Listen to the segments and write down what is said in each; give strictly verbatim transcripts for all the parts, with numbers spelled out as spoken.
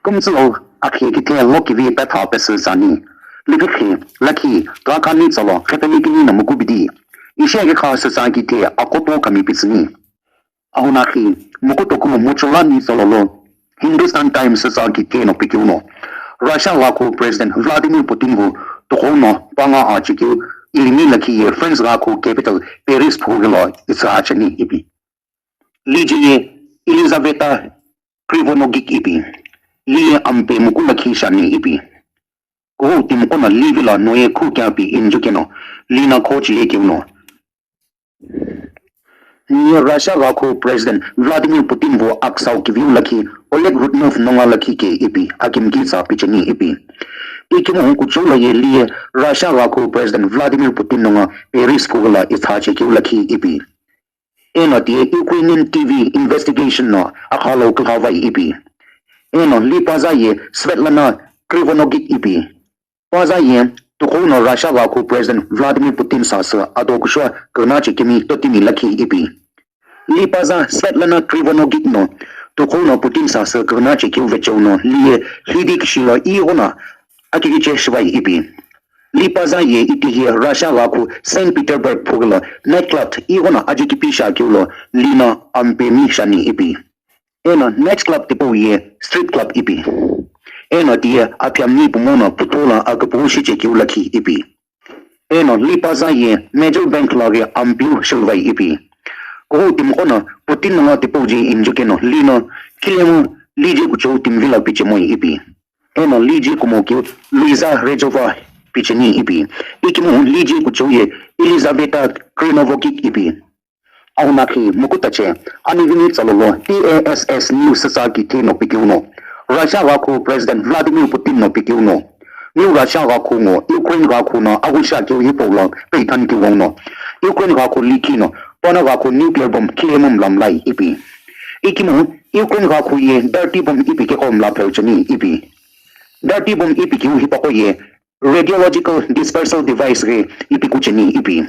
Kumtsulo akhi kithe lokivi petha pesü sani. Likikhi, lakhi, tuakani tsalo, khepelikini na mukubidi. Ishi akikha sü sa kithe akoto kami pitsüni. Ahunakhi, mukutoku muchulani tsalolo, Hindustan Times sa kithe no pikiuno. Russia ghakhu President Vladimir Putin vu tokhouno panga achikiu ilimi lakhi ye France ghakhu capital Paris phugilo itsa achani ipi. Liji ye Elizaveta Krivonogic ipi. Liye ampe mukula khi shani ipi. Ko timkona livila noye khu kya pi injukeno. Lina khochi ye kiuno. Niye Russia ghakhu President Vladimir Putin vo aksau kiviu lakhi Oleg Rudnov nonga lakhi ke ipi akimki tsa pichani ipi. Ikimu kuchula ye liye Russia ghakhu President Vladimir Putin nonga Paris phugula itsa chekiu lakhi ipi. Eno tiye Ukrainian T V investigation no akhalo klavai ipi. Eno li paza ye Svetlana Krivonogic ipi. Paza ye tukhouno Russia ghakhu President Vladimir Putin sasü ado kushua kagna chekimi totimi lakhi ipi. Li paza Svetlana Krivonogic no tukhouno Putin sasü kagna chekiu vecheuno liye hidi kishilo igona akikiche shivai ipi. Li paza ye itihi Russia ghakhu Saint Petersburg phugilo night club igona ajikipi shakiulo lina ampemi shani ipi. Eno night club tipau ye street club ipi. Eno tiye aphiamni pumono putola akapu shichekiu lakhi ipi. Eno li paza ye major bank laghi ampiu shilvai ipi. Kuhu timkhono Putin nonga tipau je injukeno lino kilemu liji kuchou timvila pichemoi ipi. Eno liji kumokiu Luiza Rejova picheni ipi. Ikimu liji kuchou ye Elizaveta Krivonogic ipi. Aunakhi mukutache anivini tsalolo T A S S News sa kithe no pikiuno. Russia ghakhu President Vladimir Putin no pikiuno. Niu Russia ghakhu ngo Ukraine ghakhu no agusha kiu hipaulo peithan kiwongno. Ukraine ghakhu likhi no pana ghakhu nuclear bomb khilemu mlamlai ipi. Ikimu Ukraine ghakhu ye dirty bomb ipi keko mla pheucheni ipi. Dirty bomb ipi kiu hipaqo ye radiological dispersal device ghi ipi kucheni ipi.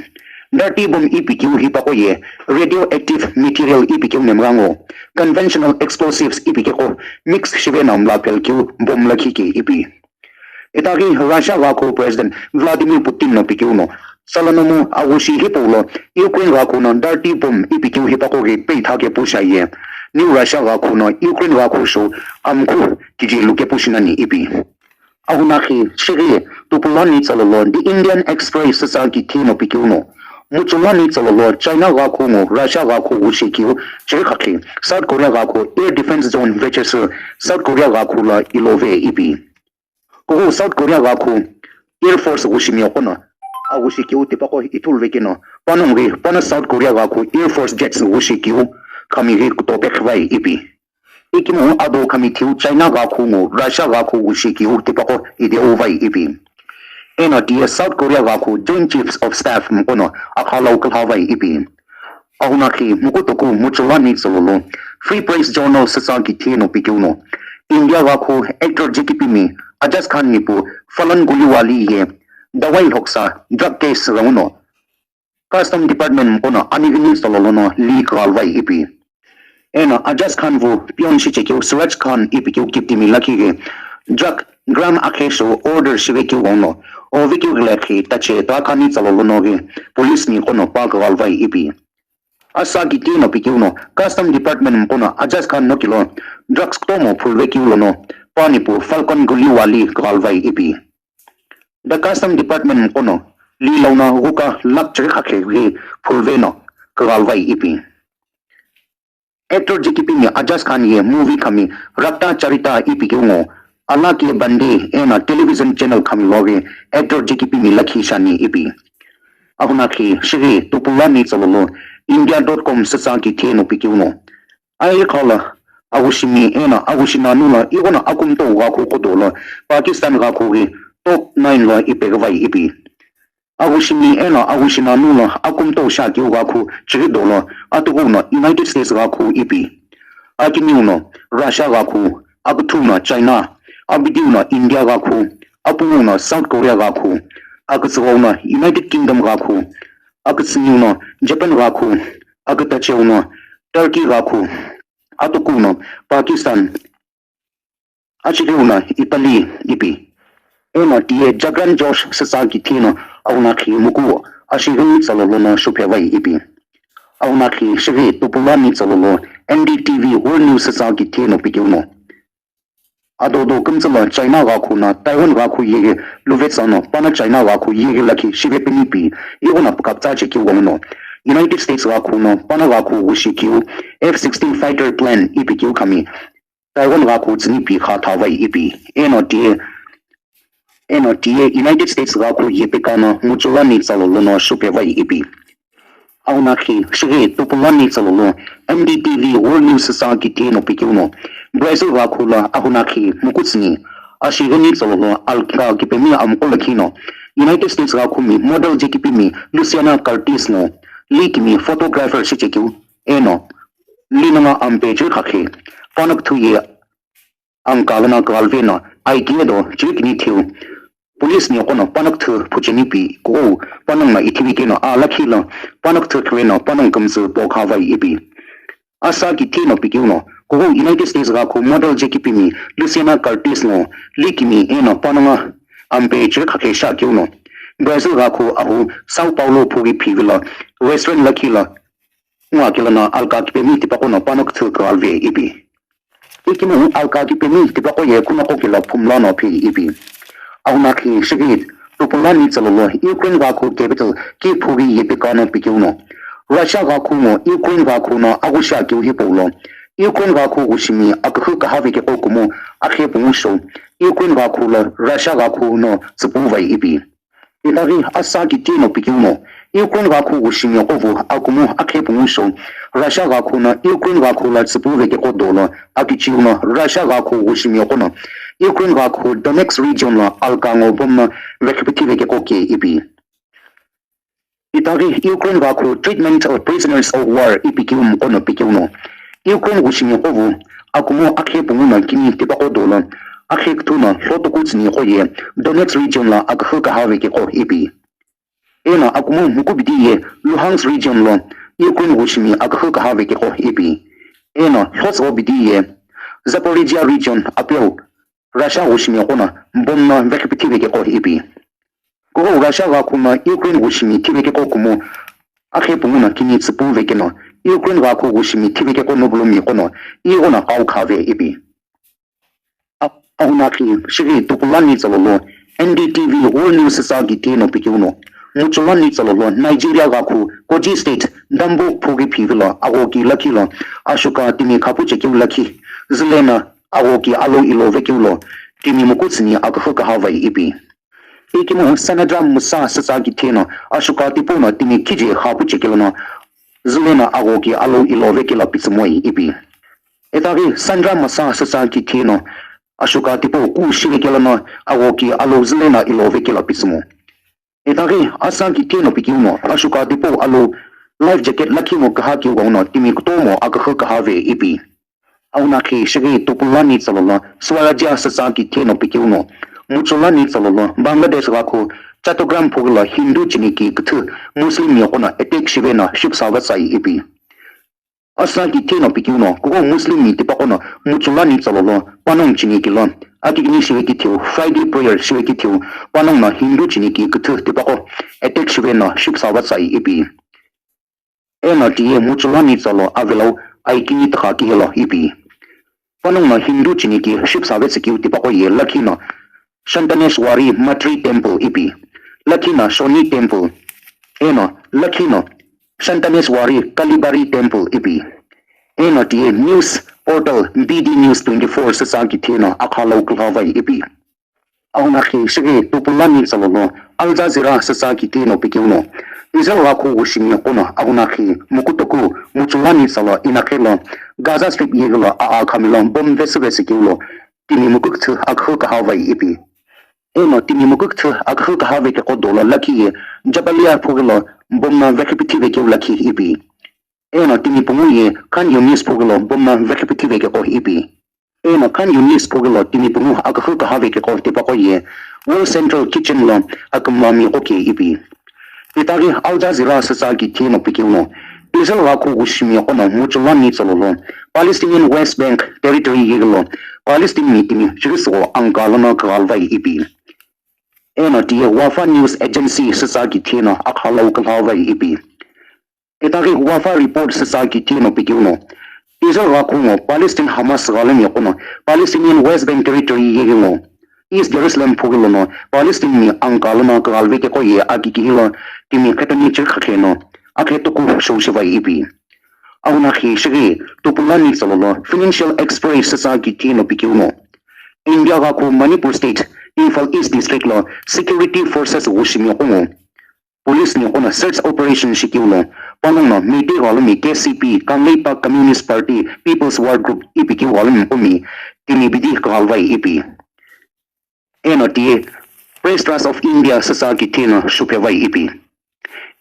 Dirty bomb ipi kiu hipaqo ye radioactive material ipi kiu nemghango. Conventional explosives ipi keko mix shive na mla phel kiu bomb lakhi ke ipi. Itaghi Russia ghakhu President Vladimir Putin no pikiuno. Salonomu agushi hipaulo Ukraine ghakhu no dirty bomb ipi kiu hipaqo ghi peitha kepu shaye. Niu Russia ghakhu no Ukraine ghakhu sho amkhu kiji lukepu shinani ipi. Ahunakhi shighi tupulani tsalolo The Indian Express sa kithe no pikiuno. Muchulani tsalolo China ghakhu ngo Russia ghakhu gushikiu chirikakhi South Korea ghakhu air defense zone vechesu South Korea ghakhu la ilove ipi. Kuhu South Korea ghakhu Air Force gushimi okona agushikiu tipaqo ithulvekeno panonghi pana South Korea ghakhu Air Force jets gushikiu khamighi kutope khivai ipi. Ikimu ado khamithiu China ghakhu ngo Russia ghakhu gushikiu tipaqo ideuvai ipi. Eno tiye South Korea ghakhu Joint Chiefs of Staff mkono akhalau kalhavai ipi. Ahunakhi mukutoku muchulani tsololo Free Press Journal sa kithe no pikiuno. India ghakhu actor jikipimi Ajaz Khan nipu Falun Guliwali ye dawai hoksa drug case ranguno. Custom Department mkono anivini tsololo no li khalvai ipi. Eno Ajaz Khan vu pion shichekeu Suraj Khan ipi keu kiptimi lakhi ghi drug gram akhe sho order shive keu ghono. Ove keu ghilakhi tache tuakani tsalolo no ghi police ni kono pa kaghalvai ipi. Asa kithe no pikiuno Custom Department mkono Ajaz Khan no kilo drugs kutomo phulve kiu lono panipu Falcon Guliwali kaghalvai ipi. The Custom Department mkono li launa ghuka lakh chirikha kheghi phulve no kaghalvai ipi. Actor jikipimi Ajaz Khan ye movie khami Rakta Charita ipi keu ngo Ala Ke Bande ena television channel khami loghi actor jikipimi lakhi shani ipi. Ahunakhi shighi tupulani tsololo India dot com sa kithe no pikiuno. Aye khala agushimi ena agushinanu la igona akumto ghakhu kodo lo Pakistan ghakhu ghi top nine lo ipegvai ipi. Agushimi ena agushinanu lo akumto shakeu ghakhu chighi dolo atughuno United States ghakhu ipi. Akimiuno Russia ghakhu, akuthuno China, abidiuno India ghakhu, apunguno South Korea ghakhu, akütsüghouno United Kingdom ghakhu, akütsüniuno Japan ghakhu, akütacheuno Turkey ghakhu, atukuno Pakistan, Achighiu no Italy ipi. Eno tiye Jagran Josh sütsa kithi no aghunakhi muku ashighini tsalo lono shuphevai ipi. Aghunakhi shighi tupulani tsalo lo N D T V World News sütsa kithi no pikeu no. Adodo kümtsü lo China ghakhu no Taiwan ghakhu yeghi luvetsa no pano China ghakhu yeghi lakhi shivepeni pi ighono pukaptsa chekeu ghenguno. United States ghakhu no pano ghakhu wushi keu F sixteen fighter plane ipi keu khami. Taiwan ghakhu tsüni pi kha thavai ipi. Eno tiye, eno tiye United States ghakhu yepekano muchulani tsalo lono shupevai ipi. Aghunakhi shighi tupulani tsalo lo N D T V World News sütsa kithi no pikeu no. Brazil ghakhu lo aghunakhi mukutsüni ashighini tsalo lo alka kipemi amkolo khino. United States ghakhu mi model jekipimi Luciana Curtis no likimi photographer shichekeu eno. Linonga ampe chirkhakhe, panakuthu ye angka lana kalvena, aikinedo chirikini thiu. Police ni kono panakuthu phucheni pi kuo panang na ithivi keno a lakhi la panakuthu khrena panang kümsü po khavai ipi. Asa kithi no pikeu no, kuo United States ghakhu model jekipimi Luciana Curtis no likimi eno panonga ampe chirkhakhe sha keu no. Brazil ghakhu ahu Sao Paulo phughi phivila restaurant lakhi la Ngwa kila no alka kipemi tipaqo no panakuthu kalve ipi. Ikemu alka kipemi tipaqo ye kunaqo kila phumla no phi ipi. Aghunakhi shighi tupulani tsalo lo Ukraine ghakhu capital ki phughi yepekano pikeu no. Russia ghakhu ngo Ukraine ghakhu no aghusha keu hipau lo. Ukraine ghakhu wushimi akühü kahave keqo kumu akhe pungu sho. Ukraine ghakhu lo Russia ghakhu no tsüpuvai ipi. Itaghi asa kithi no pikeu no, Ukraine ghakhu wushimi yoqo vu akumu akhe pungu sho, Russia ghakhu no Ukraine ghakhu la tsüpuve keqo dolo akichiu no Russia ghakhu wushimi yoqo no Ukraine ghakhu Donetsk region lo alka ngo bomb no vekhipithive keqo ke ipi. Itaghi Ukraine ghakhu treatment of prisoners of war ipi keu mqo no pikeu no, Ukraine wushimi yoqo vu akumu akhe pungu no kini tipaqo dolo akhe kuthu no hlotoku tsüni yoqo ye Donetsk region lo akühü kahave keqo ipi. Eno akumu mukubidi ye Luhansk region lo Ukraine wushimi akühü kahave keqo ipi. Eno hlotsüghobidi ye Zaporizhia region apeu Russia wushimi yoqo no bomb no vekhipithive keqo ipi. Kuo Russia ghakhu no Ukraine wushimi thive keqo kumu akhe pungu no kini tsüpuve keno Ukraine ghakhu wushimi thive keqo no bulumi kono ighono qau khave ipi. Aghunakhi shighi tupulani tsalo lo N D T V World News sütsa kithi no pikeu no. Muchulani tsalo lo Nigeria ghakhu Kogi State Dambo phughi phivilo aghoki lakhi lo ashuka timi khapu chekeu lakhi züle no aghoki alo ilo vekeu lo timi mukutsüni akühü kahavai ipi. Ikemu Sanadra Musa sütsa kithi no ashuka tipau no timi khije khapu chekeu no züle no aghoki alo ilo vekelo pitsümoi ipi. Itaghi Sandra Masa sütsa kithi no ashuka tipau ku shivekelo no aghoki alo züle no ilo vekelo pitsümo. Itaghi asa kithi no pikeu no ashuka tipau alo life jacket lakhi ngo kaha keu ghenguno timi kutomo akühü kahave ipi. Aghunakhi shighi tupulani tsalo lo Swarajya sütsa kithi no pikeu no. Muchulani tsalo lo Bangladesh ghakhu Chattogram phughi lo Hindu chiniki küthü Muslim yoqo no attack shive no shipsa vatsai ipi. Asa kithi no pikeu no kuo Muslim mi tipaqo no muchulani tsalo lo panong chiniki lo akikini shive kithiu Friday prayer shive kithiu panong no Hindu chiniki küthü tipaqo attack shive no shipsa vatsai ipi. Eno tiye muchulani tsalo avelau aikini tüqha kihelo ipi. Panong no Hindu chiniki shipsa vetsükeu tipaqo ye lakhi no Shantaneshwari Matri Temple ipi. Lakhi no Shoni Temple. Eno lakhi no Shantaneshwari Kalibari Temple ipi. Eno tiye news portal B D News twenty-four sütsa kithi no akhalau külavai ipi. Aghunakhi shighi tupulani tsalo lo Al Jazeera sütsa kithi no pikeu no. Israel ghakhu wushimi yoqo no aghunakhi mukutoku muchulani tsalo inakhe lo Gaza Strip yeghi lo aa khami lo bomb vesü vesü keu lo timi mukukthü akühü kahavai ipi. Eno timi mukukthü akühü kahave keqo dolo lakhi ye Jabalia phughi lo bomb no vekhipithive keu lakhi ipi. Eno timi pungu ye Khan Yunis phughi lo bomb no vekhipithive keqo ipi. Eno Khan Yunis phughi lo timi pungu akühü kahave keqo tipaqo ye World Central Kitchen lo akümami qoke ipi. Itaghi Al Jazeera sütsa kithi no pikeu no Israel ghakhu wushimi yoqo no muchulani tsalo lo Palestinian West Bank territory yeghi lo Palestine mi timi chirüsügho angka lono kighalvai ipi. Eno tiye Wafa News Agency sütsa kithino akhalau kighalvai ipi. Etaghi Wafa report sütsa kithino pikeuno, Israel gha khungo Palestine Hamas ghalumi kono Palestinian West Bank Territory yeghi ngo East Jerusalem phughi lono Palestine mi angka lono kighalvai keqo ye aki kihilo timi khetami chirkhakheno akhe tuku shoushivai ipi. Auna khi shighi tupulani tsalolo Financial Express sütsa kithino pikeuno, India gha khu Manipur State Imphal East District lo security forces ghushimi kono police ni kono search operation shikeulo, panongu no Meitei ghalumi K C P, Kangleipak Communist Party, People's War Group ipi keu ghalumi komi timi bidi kighalvai ipi. Eno tiye Press Trust of India sütsa kithino shuphevai ipi.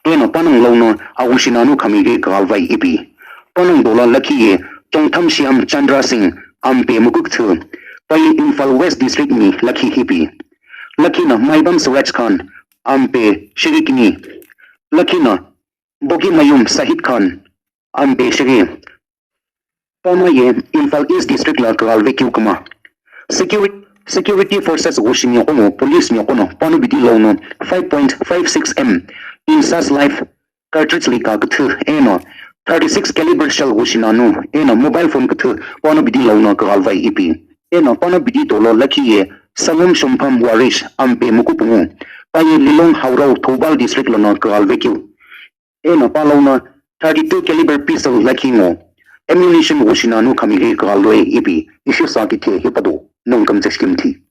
Eno panongu lono aghushi nanu khami ghi kighalvai ipi. Panongu dolo lakhi ye Chongtham Shyam Chandra Singh ampe mukukthü, paye Imphal West District mi lakhi hipi. Lakhi no Maibam Suraj Khan ampe shirikini. Lakhi no Bogimayum Sahid Khan ampe shiri. Pama ye Imphal East District la kighalvai keu kama. Security, security forces ghushimi kono police ni kono pano bidi lono five point five six M INSAS live cartridge li ka küthü eno thirty-six caliber shell ghushi nanu eno mobile phone küthü pano bidi lono kighalvai ipi. Eno pano bidi dolo lakhi ye Salom Shompham Warish ampe mukupungu, paye Lilong Haorao Thoubal District lono kighalvai keu. Eno palono thirty-two caliber pistol lakhi ngo ammunition ghushi nanu khami ghi kighalvai ipi ishi sa kithe hipado nongu kümtsü shikimthi.